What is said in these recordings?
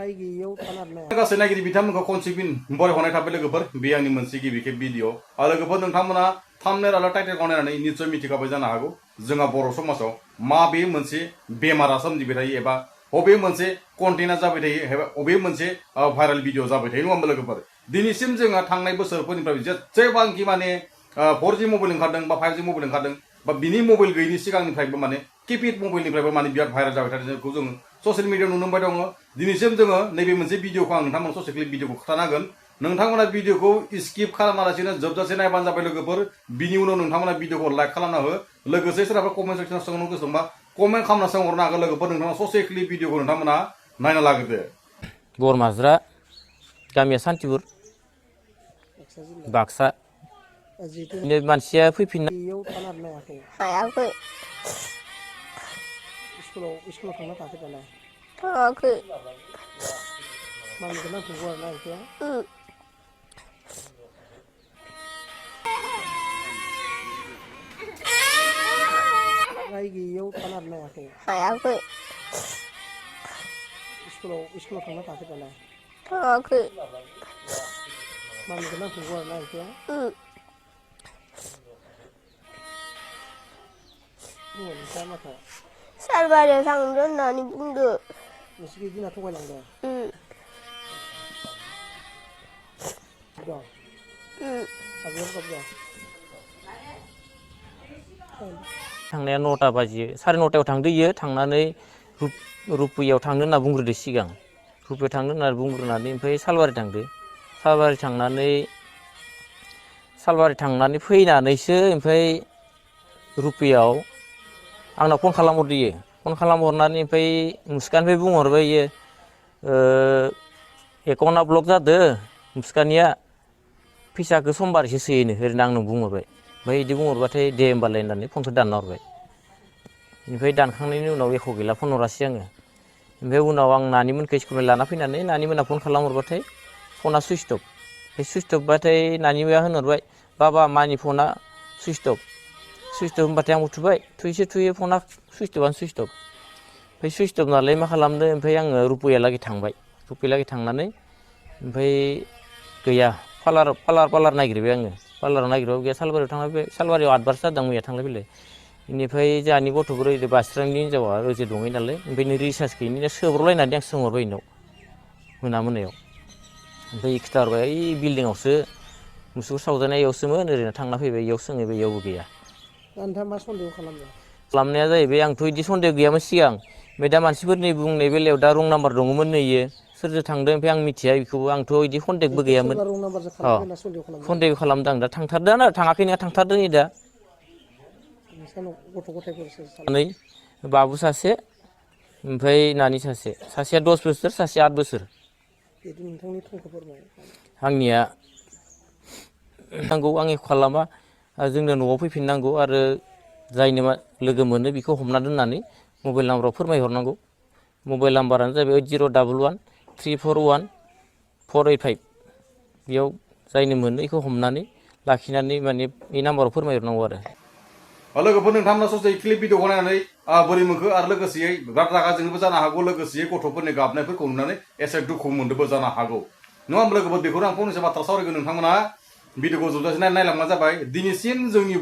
गासै नायगिरि बिथांमोनखौ खनसेबिन बरायहरनाय थाबाय लोगोफोर बे आंनि मोनसे गिबि खेब भिडिअ लोगोफोर नोंथांमोना थाम्बनेल आरो टाइटेलखौ नायनानै निस्सय मिथिखाबाय जानो हागौ जोंहा बर' समाजाव माबे मोनसे बेमारा सोमजिबाय थायो एबा बबे मोनसे कन्टेन्टआ जाबाय थायो एबा बबे मोनसे भाइरेल भिडिअ जाबाय थायो नङा होमबा लोगोफोर दिनैसिम जोंहा थांनाय बोसोरफोरनिफ्राय जेसेबांखि माने 4G मबाइल ओंखारदों बा 5G मबाइल ओंखारदों बा बिनि मबाइल गैयिनि सिगांनिफ्रायबो माने किपेड मबाइलनिफ्रायबो माने बिराद भाइरेल जाबाय थादों जों ससियेल मिडियायाव नुनो मोनबाय दङ दिनैसिम जोङो नैबे मोनसे भिडिअखौ आं नोंथांमोन ससे क्लिप भिडिअखौ खिन्थानांगोन नोंथांमोना भिडिअखौ स्किप खालामालासिनो जोबजासे नायबानो जाबाय लोगोफोर बिनि उनाव नोंथांमोना भिडिअखौ लाइक खालामना हो लोगोसे सोरहाबा कमेन्ट सेक्सनाव सोंनो गोसो दंबा कमेन्ट खालामना सोंहरनो हागोन लोगोफोर नोंथाङा ससे क्लिप भिडिअखौ नोंथांमोना नायना लाग्रोदो बरमाज्रा गामिया सान्तिपुर बाक्सा मानसिया फैफिनना हायाखै स्कुलाव थांना थाखो दालाय थाङाखै मालिकखौ नांथ'गौ आरोना बेखौ राय गैयियाव थानो हायाखै हायाखै स्कुलाव थांना थाखो दालाय थाङाखै मालिकखौ नांथ'गौ आरोना बेखौ नोंथाङा माथो सालबारियाव थांदो होननानै बुंदो नोंसोरखौ दिना थगायलांदों थांनाया 9टा बाजियो 9:30आव थांदो इयो थांनानै रुपैयाव थांनो होनना बुंग्रोदो सिगां रुपैयाव थांनो होनना बुंग्रोनानै ओमफ्राय सालबारि थांदो सालबारि थांनानै फैनानैसो ओमफ्राय रुपैयाव आंनाव फन खालामहरदो इयो फन खालामहरनानै ओमफ्राय मुसुखानिफ्राय बुंहरबाय इयो एकाउन्टआ ब्लक जादो मुसुखानिया फैसाखौ समबारैसो सोयोनो ओरैनो आंनो बुंहरबाय ओमफ्राय बिदि बुंहरबाथाय दे होमबालाय होननानै फनखौ दानना हरबाय ओमफ्राय दानखांनायनि उनाव एख' गैला फन हरासै आङो ओमफ्राय उनाव आं नानिमोनखौ स्कुलनिफ्राय लाना फैनानै नानिमोना फन खालामहरबाथाय फना सुइस अफ बाथाय नानिमाया होनहरबाय बाबा मानि फना सुइस अफ होनबाथाय आं उथुबाय थुयै फना सुइस अफ ओमफ्राय सुइस अफ नालाय मा खालामदो ओमफ्राय आङो रुपैयालागै थांनानै ओमफ्राय गैया पार्लार नागिरबाय आङो पार्लाराव नागिरबाबो गैया सालबारियाव थांबाय सालबारियाव 8 बारसो जादों मैया थांलाय फैलाय बेनिफ्राय जोंहानि गथ'फोर ओरै बास्रांनि हिनजावा ओजों दङै नालाय ओमफ्राय रिसार्ज गैयिनि सोब्रलायनानै आं सोंहरबाय इनाव मोनायाव ओमफ्राय खिथाहरबाय ओइ बिल्डिंआवसो मुसुखा सावजानाय इयावसोमोन ओरैनो थांना फैबाय इयाव सोङैबाय इयावबो गैया नोंथाङा मा सन्देह खालामदों खालामनाया जाहैबाय आंथ' बिदि सन्देह गैयामोन सिगां ओमफ्राय दा मानसिफोरनि बुंनाय बेलायाव दा रं नाम्बार दङमोन नै इयो सोरजों थांदों ओमफ्राय आं मिथिया बेखौबो आंथ' बिदि सन्देहबो गैयामोन सोरबा रं नाम्बारजों खालामदों होनना सन्देह खालामदों सन्देह खालामदों आं दा थांथारदों आरो थाङाखै नङा थांथारदों नै दा गथ' गथायफोर नै बाबु सासे ओमफ्राय नानि सासेया 10 बोसोर सासेया 8 बोसोर नोंथांनि थंखौ फोरमाय आंनिया नांगौ आं एख' खालामा जोंनो न'आव फैफिननांगौ आरो जायनो लोगो मोनो बेखौ हमना दोननानै मबाइल नाम्बाराव फोरमायहरनांगौ मबाइल नाम्बारानो जाबाय 011-341-485 बेयाव जायनो मोनो बेखौ हमनानै लाखिनानै माने बे नाम्बाराव फोरमायहरनांगौ आरो लोगोफोर नोंथांमोना ससे क्लिप भिडिअखौ नायनानै बोरै मोनखो आरो लोगोसेयै बिराद रागा जोंनोबो जानो हागौ लोगोसेयै गथ'फोरनि गाबनायफोरखौ नुनानै एसे दुखु मोनदोंबो जानो हागौ नङा होमबा लोगोफोर बेखौनो आं फंनैसो बाथ्रा सावरायगोन नोंथांमोना भिडिअखौ जोबजासे नायलांबानो जाबाय दिनैसिम जोंनि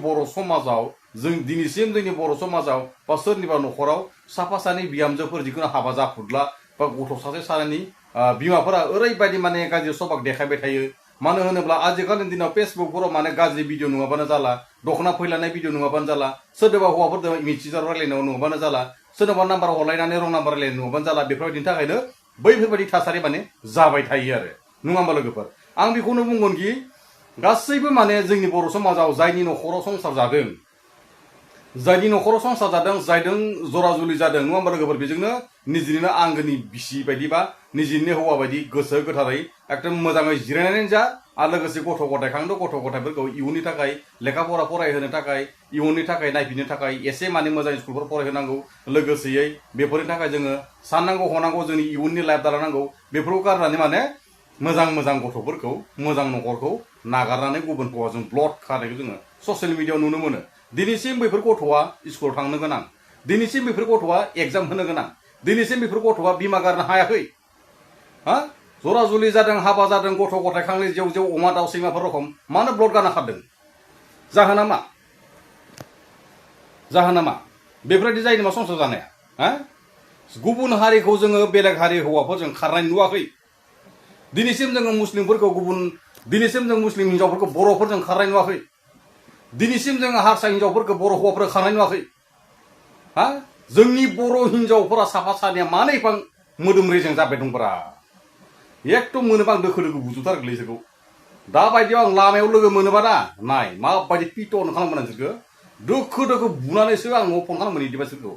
बर' समाजाव बा सोरनिबा न'खराव साफा सानै बिहामजोफोर जिखुनु हाबा जाफुदला बा गथ' सानै बिमाफोरा ओरैबायदि माने गाज्रि सबाक देखायबाय थायो मानो होनोब्ला आजिखालिनि दिनाव फेसबुकफोराव माने गाज्रि भिडिअ नङाबानो जाला दख'ना फैलानाय भिडिअ नङाबानो जाला सोरदोबा हौवाफोरजों मिथिजार रायलायनायाव नङाबानो जाला सोरनोबा नाम्बार हरलायनानै रं नाम्बार रायलायनाय नङाबानो जाला बेफोरबायदिनि थाखायनो बैफोरबायदि थासारि माने जाबाय थायो आरो नङा होमबा लोगोफोर आं बेखौनो बुंगोन कि गासैबो माने जोंनि बर' समाजाव जायनि न'खराव संसार जादों जायजों जरा जुलि जादों नङा होमबा लोगोफोर बेजोंनो निजिनिनो आंगोनि बिसि बायदि बा निजिनिनो हौवा बायदि गोसो गोथारै एकदम मोजाङै जिरायनानै जा आरो लोगोसे गथ' गथाय खांदो गथ' गथायफोरखौ इयुननि थाखाय लेखा फरा फरायहोनो थाखाय इयुननि थाखाय नायफिननो थाखाय एसे माने मोजां स्कुलफोर फरायहोनांगौ लोगोसेयै बेफोरनि थाखाय जोङो साननांगौ हनांगौ जोंनि इयुननि लाइफ दालांनांगौ बेफोरखौ गारनानै माने मोजां गथ'फोरखौ मोजां न'खरखौ नागारनानै गुबुन हौवाजों ब्लड खानायखौ जोङो ससियेल मिडियायाव नुनो मोनो दिनैसिम बैफोर गथ'आ स्कुलाव थांनो गोनां दिनैसिम बैफोर गथ'आ एग्जाम होनो गोनां दिनैसिम बैफोर गथ'आ बिमा गारनो हायाखै हा जरा जुलि जादों हाबा जादों गथ' गथाय खांनाय जेव जेव अमा दाउ सैमाफोर रखम मानो ब्लड गाना खारदों जाहोना मा बेफोरबायदि जायो नामा संसार जानाया हा गुबुन हारिखौ जोङो बेलेग हारि हौवाफोरजों खारनाय नुवाखै दिनैसिम जोङो मुस्लिमफोरखौ दिनैसिम जों मुस्लिम हिनजावफोरखौ बर'फोरजों खारनाय नुवाखै दिनैसिम जोङो हारसा हिनजावफोरखौ बर' हौवाफोरा खारनाय नुवाखै हा जोंनि बर' हिनजावफोरा साफा सानैया मानो एफां मोदोम रेजें जाबाय दंब्रा एकदम मोनोबा आं दोखो दोखो बुजुथारगोलै इसोरखौ दाबायदियाव आं लामायाव लोगो मोनोबा ना नाय माबायदि पिटन खालामगोन आं बिसोरखौ दोखो दोखो बुनानैसो आं न'आव फन खालामगोन इदि मानसिफोरखौ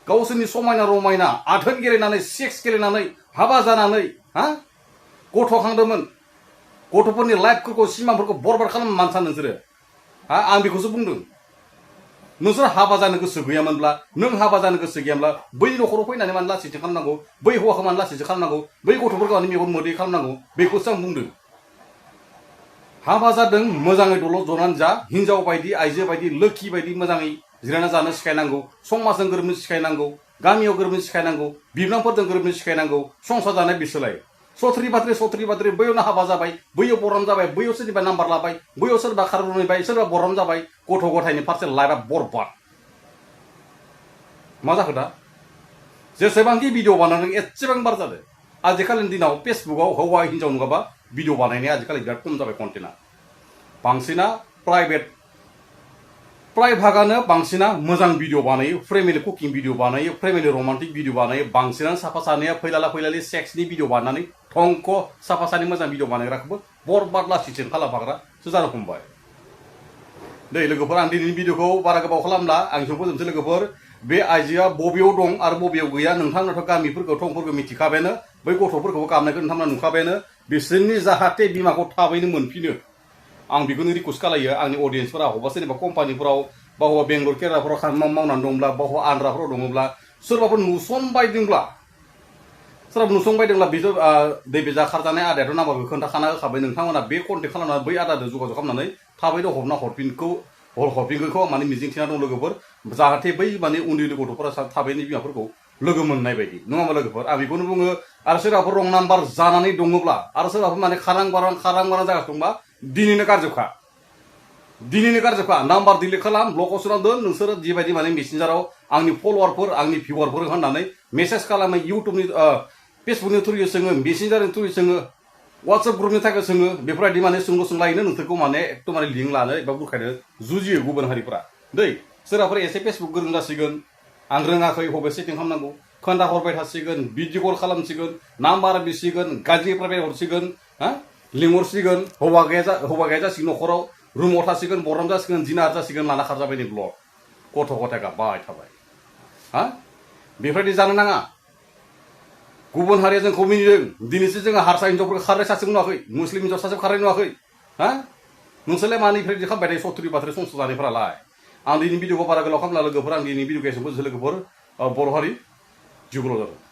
गावसोरनि समायना रमायना आथोन गेलेनानै सेक्स गेलेनानै हाबा जानानै हा गथ' खांदोंमोन गथ'फोरनि लाइफफोरखौ सिमांफोरखौ बरबाद खालामनो मानो सानो नोंसोरो हा आं बेखौसो बुंदों नोंसोर हाबा जानो गोसो गैयामोनब्ला नों हाबा जानो गोसो गैयाब्ला बै न'खराव फैनानै मानो लासिंसिं खालामनांगौ बै हौवाखौ मानो लासिंसिं खालामनांगौ बै गथ'फोरखौ मानो मेगन मोदै खालामनांगौ बेखौसो आं बुंदों हाबा जादों मोजाङै दलद जनानै जा हिनजाव बायदि आइजो बायदि लोखि बायदि मोजाङै जिरायना जानो सिखायनांगौ समाजजों गोरोबनो सिखायनांगौ गामियाव गोरोबनो सिखायनांगौ बिबनांफोरजों गोरोबनो सिखायनांगौ संसार जानाय बिसोलाय सथ्रि बाथ्रि बैयावनो हाबा जाबाय बैयाव बरम जाबाय बैयाव सोरनिबा नाम्बार लाबाय बैयाव सोरबा खारबोबाय सोरबा बरम जाबाय गथ' गथायनि फारसे लाइफआ बरबाद मा जाखो दा जेसेबांखि भिडिअ बानायदों एसेबां बार जादों आजिखालिनि दिनाव फेसबुकआव हौवा हिनजाव नङाबा भिडिअ बानायनाया आजिखालि बिराद खम जाबाय कन्टेन्टआ बांसिना प्राय भागानो बांसिना मोजां भिडिअ बानायो फेमिलि कुकिं भिडिअ बानायो फेमिलि रमान्टिक भिडिअ बानायो बांसिनानो साफा सानैया फैलाला सेक्सनि भिडिअ बानायनानै थंक साफा सानै मोजां भिडिअ बानायग्राखौबो बरबाद लासिंसिं खालामफाग्रासो जानो हमबाय दै लोगोफोर आं दिनैनि भिडिअखौ बारा गोबाव खालामला आं फोजोबनोसै लोगोफोर बे आइजोआ बबेयाव दं आरो बबेयाव गैया नोंथांमोनाथ' गामिफोरखौ थंफोरखौ मिथिखाबायानो बै गथ'फोरखौबो गाबनायखौ नोंथांमोना नुखाबायानो बिसोरनि जाहाथे बिमाखौ थाबैनो मोनफिनो आं बेखौनो रिक्वेस्ट खालायो आंनि अडियेन्सफोरा बबेबा सोरनिबा कम्पानिफोराव बा बबेबा बेंगलर केरालाफोराव खामानि मावनानै दंब्ला बा बबेबा आन्ध्राफोराव दङब्ला सोरबाफोर नुसनबायदोंब्ला बिसोर दैबे जाखारजानाय आदायाथ' नाम्बारखौ खोन्थाखाना होखाबाय नोंथांमोना बे कन्टेक्ट खालामनानै बै आदाजों जगाजग खालामनानै थाबैनो हरफिनगोनखौ माने मिजिंथिना दं लोगोफोर जाहाथे बै माने उन्दै उन्दै गथ'फोरा थाबैनो बिमाफोरखौ लोगो मोननाय बायदि नङा होमबा लोगोफोर आं बेखौनो बुङो आरो सोरबाफोर रं नाम्बार जानानै दङब्ला आरो सोरबाफोर माने खारां बारां जागासिनो दंबा दिनैनो गारजोबखा नाम्बार डिलिट खालाम ब्लकआव सोना दोन नोंसोरो जिबायदि माने मेसेन्जाराव आंनि फल'वारफोर आंनि भिउवारफोर होननानै मेसेज खालामो इउटुबनि फेसबुकनि थ्रुयै सोङो मेसेन्जारनि थ्रुयै सोङो वाट्सएप ग्रुपनि थाखाय सोङो बेफोरबायदि माने सोंलायनो नोंसोरखौ माने एकदम माने लिंक लानो एबा बुरखायनो जुजियो गुबुन हारिफोरा दै सोरबाफोर एसे फेसबुक गोरों जासिगोन आं रोङाखै बबे सेटिं खालामनांगौ खोन्थाहरबाय थासिगोन भिडिअ कल खालामसिगोन नाम्बार बिसिगोन गाज्रि प्राइभेट हरसिगोन हा लिंहरसिगोन हौवा गैया जासिगोन न'खराव रुमाव थासिगोन बरम जासिगोन जिनार जासिगोन लाना खारजाबाय नै ब्लक गथ' गथाय गाबबाय थाबाय हा बेफोरबायदि जानो नाङा गुबुन हारिया जोंखौ मिनिदों दिनैसो जोङो हारसा हिनजावफोरखौ खारनाय सासेबो नुवाखै मुस्लिम हिनजाव सासेबो खारनाय नुवाखै हा नोंसोरलाय मानिफ्राय बिदि खालामबाय थायो सथ्रि बाथ्रि संसार जानायफोरालाय आं दिनै भिडिअखौ बारा गोलाव खालामला लोगोफोर आं दिनै भिडिअखौ एसेबो लोगोफोर बर' हारि जिउल' जादों